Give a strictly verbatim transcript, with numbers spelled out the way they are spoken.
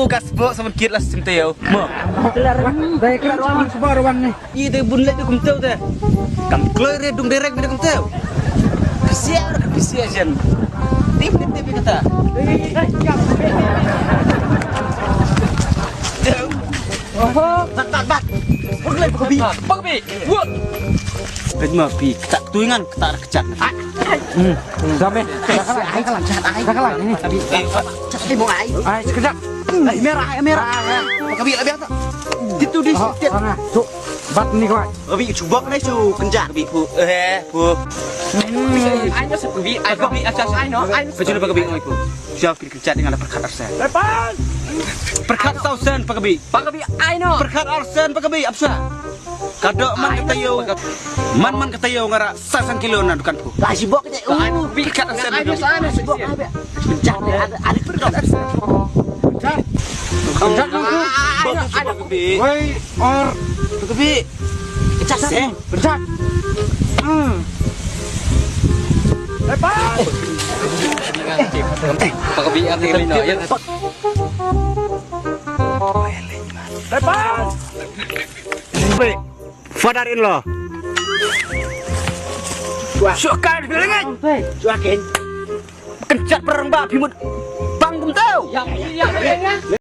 Ka sbok sa ban kit la sim taïew. Mo. Dei kra wan sbok wan ni. I dei bun leh dei kumteu te. Kam kloi re dung direct dei kumteu. Pisiar ka pisiar jen. Tim tim tim kata. Oho. Bat bat bat. Pakabi, pakabi. Wah. Kajma pi tak tuingan tak kecak. Hmm. Dame. Ai kalang, ai kalang ini. Ai mo ai. Ai sekejap. Ai merah, ai merah. Pakabi lebih tak. Itu di situ. Cuk. Bat ni kau. Pakabi cuba kena cu kenjak bi pu. Eh, pu. Ai no pakabi, ai pakabi, ai no, ai no. Pakabi oi pu. Siap kena kenjak dengan perkat arsen. Lepas. Perkat sausen pakabi. Pakabi ai no. Perkat arsen pakabi apa? Kado man ka taïew. Man man ka taïew ngara sa sang kilo na dukan pu. Ka sibok te. Ka anu bi kat san. Anu sa anu sibok. Pecah deh, ada ada pun kau. Pecah. Pecah dong tu. Bagus pakabi. Woi, or. Pakabi. Pecah sih. Pecah. Hmm. Lepas. Pakabi apa ni no? Ya. Lepas. Wei, father in law. Suka bilangan. Suakin. Kenchat perang ba pimut. Bang kumtau. Ya, ya, ya.